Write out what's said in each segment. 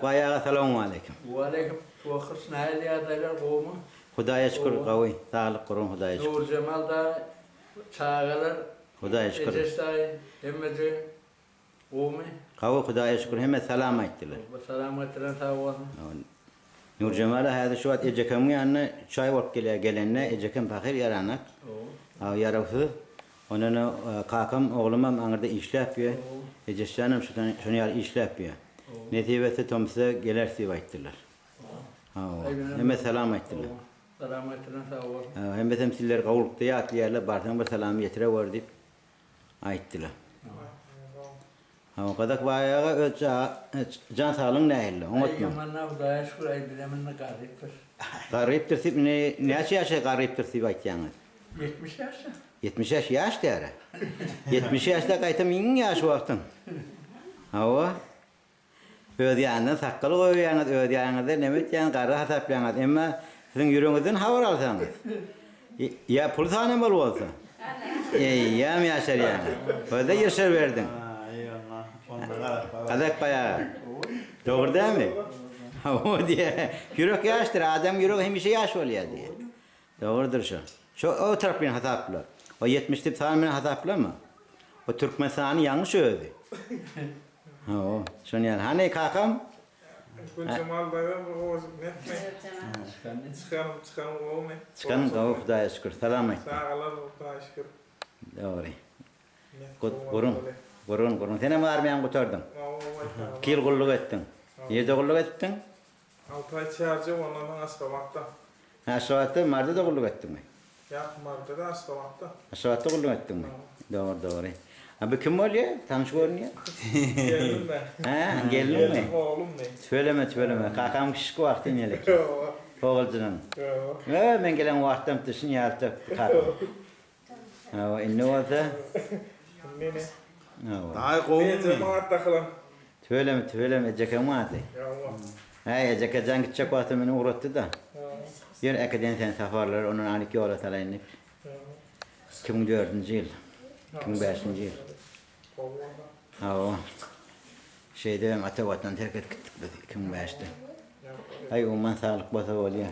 Baý aga salowmaleýkim. Waleýkim Tohus nähili ýagdaýlar gowumy? Hudaýa şükür gawy saglyk gurgun Hudaýa şükür. Nurjemal daýy çagalar Hudaýa şükür. Ejeş daýy hemmesi gowumy? Gawy Hudaýa şükür hemme salam aýtdylar. Salam getiren sag bolsun. Nurjemala häzir şu wagt ejekemiň ýanyna üç aý bolup gelýär gelende ejekem pahyr ýaranak ýarawsyz ondan kakam oglumam aňyrda işläp ýör ejeşjanam şony ýaly işläp ýör nesip etse tomusda geleris diýip aýtdylar hawa hemme salam aýtdylar Salam getiren sag bolsun. Hemmesem sizleri gowulykda ýatlaýarlar barsaň bir salam ýetirewer diýip Aýtdylar. Hawa, Gazak baý aga öz jan saglygyň nähili, oňatmy? Aý, ýaman-a, Hudaýa şükür, aý, bizem indi garypdyr. Garypdyr diýip, indi näçe ýaşa garypdyr diýip aýtýaňyz? 70 ýaşda. 70 ýaş ýaş däl-ä. 70 ýaşda gaýtam iň ýaş wagtyň. Hawa. Öz ýanyndan sakgal goýýaňyz, öz ýanyňyzda neme etýäňiz, garry hasaplaýaňyz. Emma siziň ýüregiňizden habar alsaňyz, ýa pul sanamaly bolsa, eýýäm ýaşarýaňyz. Özde ýyrşaberdiň. Gazak baý aga. Dogry dälmi? Hawa diýýär. Ýürek ýaşdyr, adamyň ýüregi hemişe ýaş bolýar diýýär. Dogrudyr şo. Şo o tarap bilen hasapla. O 70 diýip san bilen hasaplama. O türkmen sany ýalňyş özi. Hawa, şony ýaly. Hany kakam? Güljemal daýzam bir gowajyk netmi? Çykanym çykanym gowumy? Çykanym gowy Hudaýa şükür. Salam aýtdy. Çagalar Hudaýa şükür. Dogry. Gurun. Gurun, gurun. Senem armiýany gutardyň. Hawa. Iki ýyl gulluk etdiň. Nirde gulluk etdiň? Altaý Çärjew ondan soň Aşgabatda. Hä Aşgabatda Maryda-da gulluk etdiňmi? Ýak Maryda däl Aşgabatda. Aşgabatda gulluk etdiňmi? Dogry dogry. A bu kim bolýa? Tanyş görünýä. Gelnim men. Hä gelniňmi? Gelnim oglum men. Tüweleme tüweleme. Kakamyň kiçijik wagty inelek. Hawa. Oguljynyň. Hawa. Ö men gelen wagtdan düşün ýalyjak kakam. Hawa, indi bolsa. Indi ne? Hawa. Daýy gowumy? Ejem at dakylan. Tüweleme, tüweleme, ejekeň ady. Hawa. Häý, ejeke jan gitjek wagty meni ugratdy-da. Ýör, äkiden seni saparlara, ondan anyk ýola salaýyn diýip. 2004-nji ýyl. 2005-nji ýyl. Hawa. Şeýdibem ata Watany terk edip gitdik biz 2005-de. Aý umuman saglyk bolsa bolýa.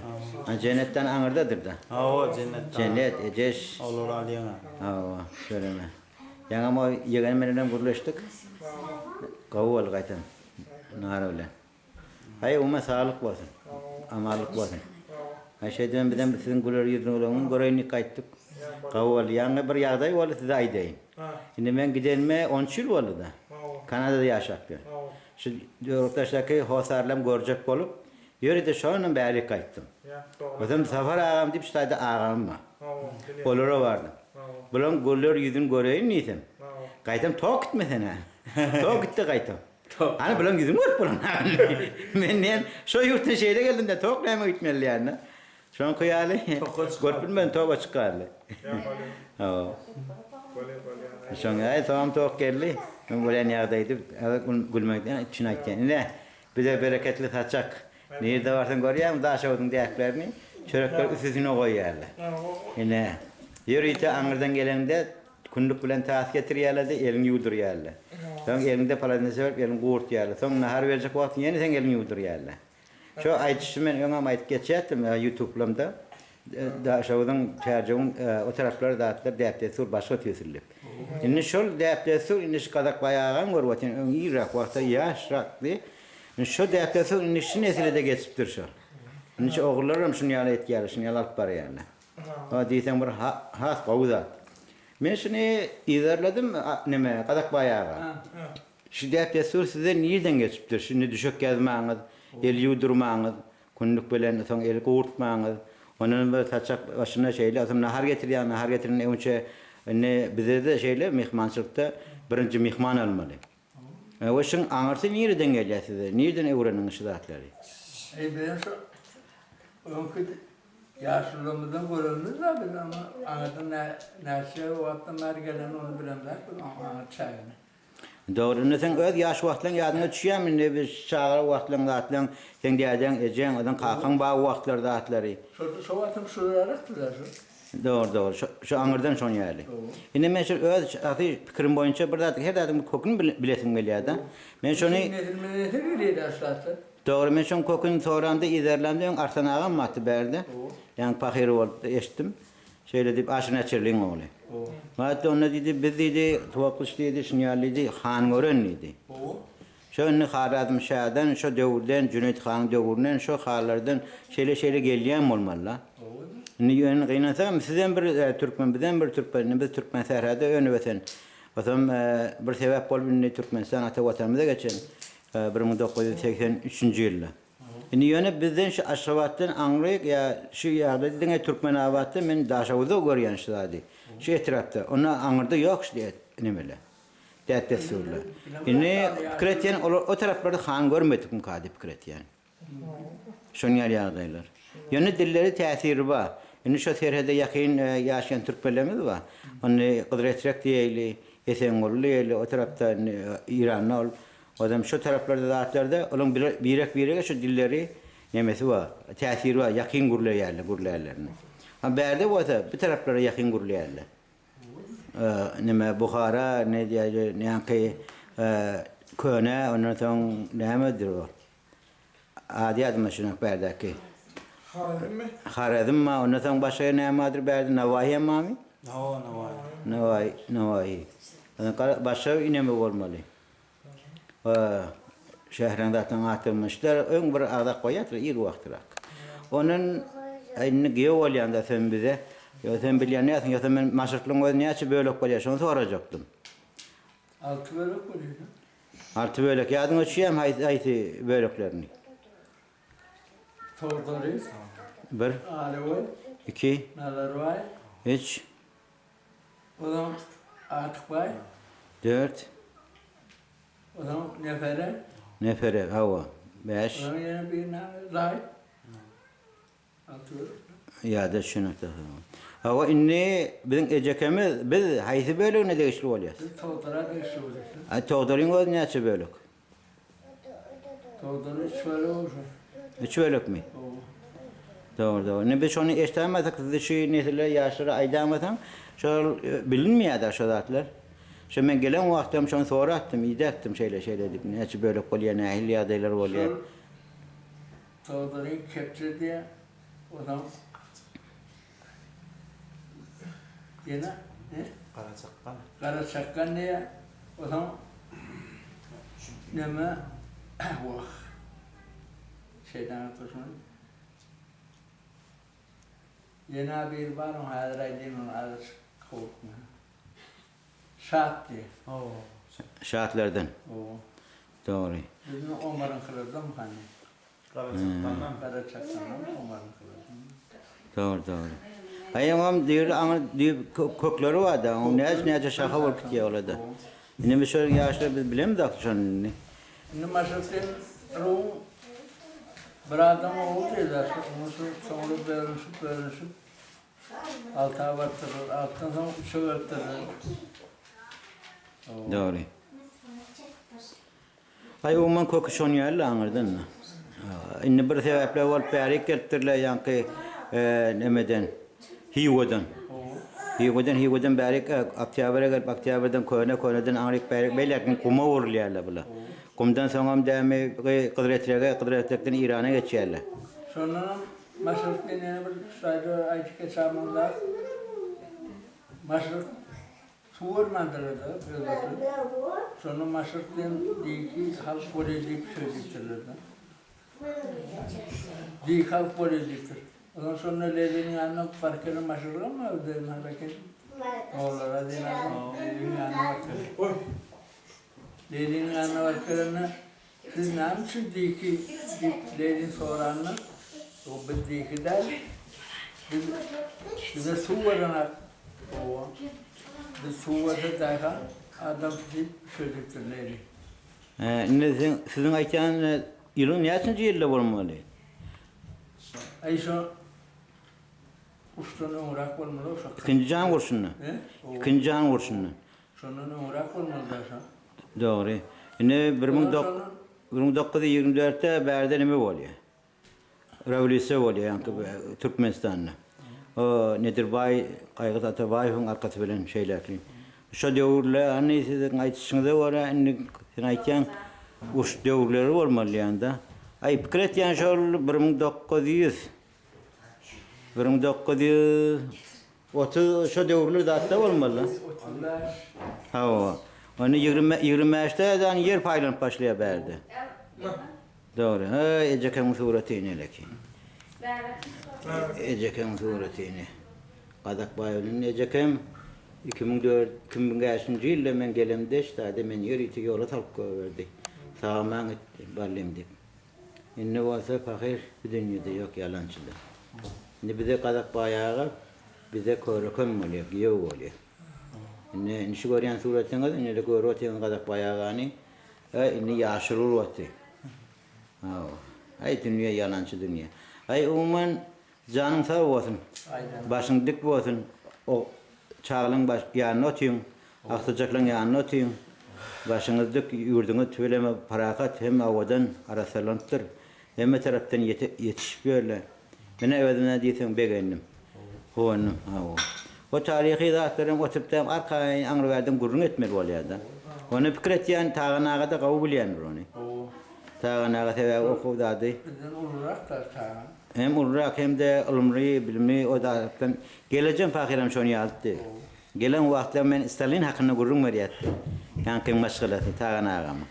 A Jennetden aňyrdadyr-da. Hawa, Jennetden. Jennet, Ejeş. Olar alýaňa. Hawa, şöyleme. Ýaňam o ýegenim bilenem gürleşdik. Gowy boldy gaýtam. Nara bilen. Aý umuman saglyk bolsun. Amanlyk bolsun. Aý şeýdibem bizem siziň güler ýüzüňizi göreýin diýip gaýtdyk. Gowy boldy. Ýaňy bir ýagdaý boldy size aýdaýyn. Indi men gidenime 13 ýyl boldy-da. Kanadada ýaşap ýör. Şu Döwletdaşdaky hossarlarymy görjek bolup, ýörite şondan bärik gaýtdym. Özem Safar agam diýip şu taýda agam bar. Olara bardym. Bulaň güler ýüzüni göreýin diýsem. Gaýtam tok gitmesene. Tok gitdi gaýtam. Hany bulaň ýüzüni görüp bolan. Men diýen şo ýurtdan şeýle geldim-de tok näme gitmeli diýende. Şoňky ýaly görüp bilmedim tok açyk galdy. Hawa. Şoň ýaly soňam tok geldi. Men bolýan ýagdaýdy gülmekden üçin aýtýan. Ine bize bereketli saçak. Nirde barsaň görýäňmi Daşoguzyň däplerini? Çörekleri üstüsine goýýarlar. Ine ýörite aňyrdan geleňde kündük bilen tas getirýärler-de eliňi ýuwdurýarlar. Soň eliňde polotnese berip eliňi gurtýarlar. Soň nahar berjek wagtyň ýene seň eliňi ýuwdurýarlar. Şo aýdyşy men öňem aýdyp geçýärdim ýutublamda Daşoguzyň Çärjewiň o taraplar zatlar däp-dessur başga tüýsli diýip. Indi şol däp-dessur indi şu Gazakbaý agam görüp otyryn öň irräk wagtda ýaşrakdy. Indi şo däp-dessur indi şu nesile-de geçipdir şol. Indi şu ogullaram şuny ýaly etýärler, şuny ýaly alyp barýarlar. O diýseň bir has gowy zat. Men şuny yzarladym neme Gazakbaý aga. Şu däp-dessur size nirden geçipdir? Şindi düşek ýazmaňyz, el ýuwdurmaňyz, kündük bilen soň el gurtmaňyz, ondan bir saçak başyna şeýle, soň nahar getirýäň, nahar getirenden öňçe indi bizde-de şeýle myhmançylykda birinji myhman almaly. We şuň aňyrsy nireden gelýär size? Nirden öwrendiňiz şu zatlary? Eý bizem şu öňki ýaşulularymyzdan görenimiz-dä biz ama aňyrdan näçe wagtdan bäri gelenini ony bilemzok biz oň aňyr çägini. Dogry indi seň öz ýaş wagtlaň ýadyňa düşýämi indi biz çaga wagtlaň zatlaň seň dädeň ejeň ozaň kakaň bar wagtlar zatlary. Şo şo wagtam şular arakdylar şu. Dogry, dogry. Şo, şo aňyrdan şoň ýaly. Indi men şu öz şahsy pikirim boýunça bir zat, her zadyň bir köküni bilesim gelýär-de. Men şony Nesilme nesil gelýär aşakda. Dogry, men şoň köküni soramda, yzarlamda öň Arslan agam bardy bärde. Ýaňy pahyr bolup eşitdim. Şeýle diýip, Aşyr Näçerliň ogly. Hatda onda diýdi, biz diýdi, Tuwakgylyç diýdi, şuny ýaly diýdi, han gören diýdi. Şo indi Harazm şadan, şo döwürden, Jüneýt hanyň döwründen, şo hallardan şeýle-şeýle gelýän bolmaly-la. Indi ýöne gynansagam, sizem bir türkmen, bizem bir türkmen, indi biz türkmen sährada önüp-ösen. Otam bir sebäp bolup indi Türkmenistan ata Watanymyza geçen 1983-nji ýylda. Indi ýöne bizden şu Aşgabatdan aňryk ýa şu ýagdaýda diňe Türkmenabatda men Daşoguzda görýän şu zady. Şu etrapda. Onda aňyrda ýok şu nemeler. Däp-dessurlar. Indi pikir etýän olar o taraplarda han görmedikmika diýip pikir etýän. Şonuň ýaly ýagdaýlar. Ýöne dilleri täsiri bar. Indi şo serhede ýakyn ýaşaýan türkmenlerimiz bar. Ony Gyzyletrek diýeýli, Esenguly diýeýli, o tarapda indi Iranda ol Ozem şo taraplarda zatlarda olaň birek birege şu dilleri nemesi bar, täsiri bar, ýakyn gürleýärler gürlärlerini. Ha bärde bolsa bu taraplara ýakyn gürleýärler. Neme Buhara ne diýýär näňki köne ondan soň nämedir o. Ady ýadyma düşenok bärdäki. Horezmmi? Horezm bar, ondan soň başga näme bardyr bärde Nawaýy hem barmy? Hawa, Nawaýy. Nawaýy, Nawaýy. Başga ineme bolmaly. Şäheriň zaten atylmyşlar öň bir agzak goýýardylar ir wagtyrak. Ondan indi giýew bolýanda sen bize, ýa sen bilýän dälsiň, ýogsa men maşryklyň özi näçe bölek bolýar şony sorajakdym. Alty bölek bolýar. Alty bölek. Ýadyňa düşýärmi haýsy haýsy böleklerini? Togdary. Bir. Alyboý. Iki. Nazarbaý. Üç. Ozaň Artykbaý. Dört. Ozaň Nefere. Nefere, hawa. Bäş. Ozaň ýene bir name, Zaýt. Alty bölek. Ýa-da şunakda. Hawa, indi biziň ejekemiz, biz haýsy bölegine degişli bolýas? Biz Togdara degişli bolýas. A Togdaryň özi näçe bölek? Togdary üç bölek bolsa. Üç bölekmi? Hawa. Dogry, dogry. Indi biz şony eşidäýmesek, sizi şu nesile, ýaşlara aýdamasaň, şol bilinmeýär-dä şo zatlar. Şo men gelen wagtym şony soratdym, idätdim şeýle-şeýle diýip, näçe bölek bolýar, nähili ýagdaýlar bolýar. Şol Togdary kepje diýýär, onsoň ýene ne? Garaçakgan. Garaçakgan diýýär, onsoň neme, wah, şeýtan oturyşyny. Ýene biri bar, oň häzir aýdýan, ony azajyk howlukma. Şat diýýär. Hawa. Şatlardan. Hawa. Dogry. Biziň Omaryňkylardan hany? Garaçakgandan. Garaçakgandan Omaryňkylardan. Dogry, dogry. Aý oňam diýr, aňyr düýp kökleri bar-da, oň näçe näçe şaha bolup gitýär ola-da. Indi biz şol ýaşlar biz bilemzok şony indi. Indi maşatyn ruň bir adam ogul diýdiler, onuň şu soňra bölünişip bölünişip alta barypdyrlar, altdan soň üçe beripdirler. Dogry. Aý umuman köki şon ýaly aňyrdan. Indi bir sebäpler bolup bärik gelipdirler ýaňky nemeden Hiwadan. Hiwadan Hiwadan bärik oktýabra gelip oktýabrdan köne köneden aňryk bärik beýläkden guma urulýarlar bular. Gumdan soňam dämi Gyzyletrege Gyzyletrekden Irana geçýärler. Şondanam maşryk diýen ýene bir şaýda aýdyp geçämok zat. Maşryk Suw görmändirler-de özbekler. Şonda Maşryk diýen diki halk bolýar diýip söz diýipdirler-de. Diki halk bolýar diýipdir. Ondan şonda Leýliniň ýanyna baryp gelen Maşrygam bar diýen hal eken. Olara diýen adam Leýliniň ýanyna baryp gelen. Leýliniň ýanyna baryp gelende, Siz näme üçin diki diýip Leýlin soranda, O biz diki däl, biz bize suw berenak. Owa. Biz suw berse daýhan adamsy diýip şeýdipdir Leýli. Hä, indi siziň siziň aýtýan ýylyň näçinji ýylda bolmaly? Aý şo urşdan öňräk bolmaly şo. Ikinji jahan urşunda. Ikinji jahan urşunda. Şondan öňräk bolmaly-da şo. Dogry. Indi 1924-de bärde neme bolýar? Rewolýusiýa bolýar, ýaňky Türkmenistanda. O Nedirbaý Gaýgyz Atabaýewiň arkasy bilen şeýläkli. Şo döwürle hany siziň aýdyşyňyza görä indi sen aýtýaň uruş döwürleri bolmaly diýýäňdä. Aý pikir etýän şol 1900 1930 şo döwürler zatda bolmaly. Hawa. Onda 20 25-de ýer paýlanyp başlaýar bärde. Dogry. Ha, ejekeň suraty ine leki. Ejekeň suraty ine. Gazakbaý bilen ejekem 2004 2005-nji ýylda men gelemde ştaýda meni ýörite ýola salyp goýberdi. Sag-aman git, ballym diýip. Indi bolsa pahyr bu dünýede ýok ýalançyda. Indi bize Gazakbaý aga bize körekem bolýar, giýew bolýar. Indi indi şu görýän suratyňyz indi-de görüp otyňyz Gazakbaý agany. Äý indi ýaşuly bolup otyr. Hawa. Äý dünýe ýalançy dünýe. Äý umuman janyň sag bolsun. Başyň dik bolsun. O çagalaň baş ýanynda otyň. Agtyjaklaň ýanynda otyň. Başyňyz dik, ýurduňyz tüweleme parahat hem owadan arassalanypdyr. Hemme tarapdan ýete ýetişip ýörler. Menä özümä diýseň begendim. Guwandym. Hawa. O taryhy zatlaram oturyp-da arkaýyn aňry-bärden gürrüň etmeli bolýar-da. Ony pikir etýän Tagan aga-da gowy bilýändir ony. Tagan aga sebäbi okuw zady. Bizden ulurak-da Tagan. Hem ulurak hem-de ylymly, bilimli o zatdan. Gelejem pahyram şony ýalydy. Gelen wagtlar men Stalin hakynda gürrüň berýärdi. Ýaňkyň maşgalasy Tagan agama.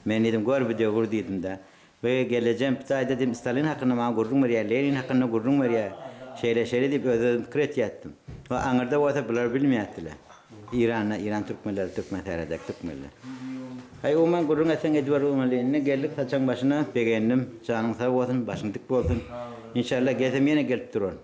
Men diýdim, gör bu döwür diýdim-de. Be, gelejem pitaýda diýdim, Stalin hakynda maňa gürrüň berýär, Lenin hakynda gürrüň berýär. Şeýle-şeýle diýip öz-özüm pikir etýärdim. We aňyrda bolsa bular bilmeýärdiler. Iranda, Iran türkmenleri, türkmen sähradäki türkmenler. Haý, umuman gürrüň etseň edibermeli. Indi geldik saçagyň başyna, begendim. Janyň sag bolsun, başyň dik bolsun. Inşallah gelsem ýene gelip duraryn.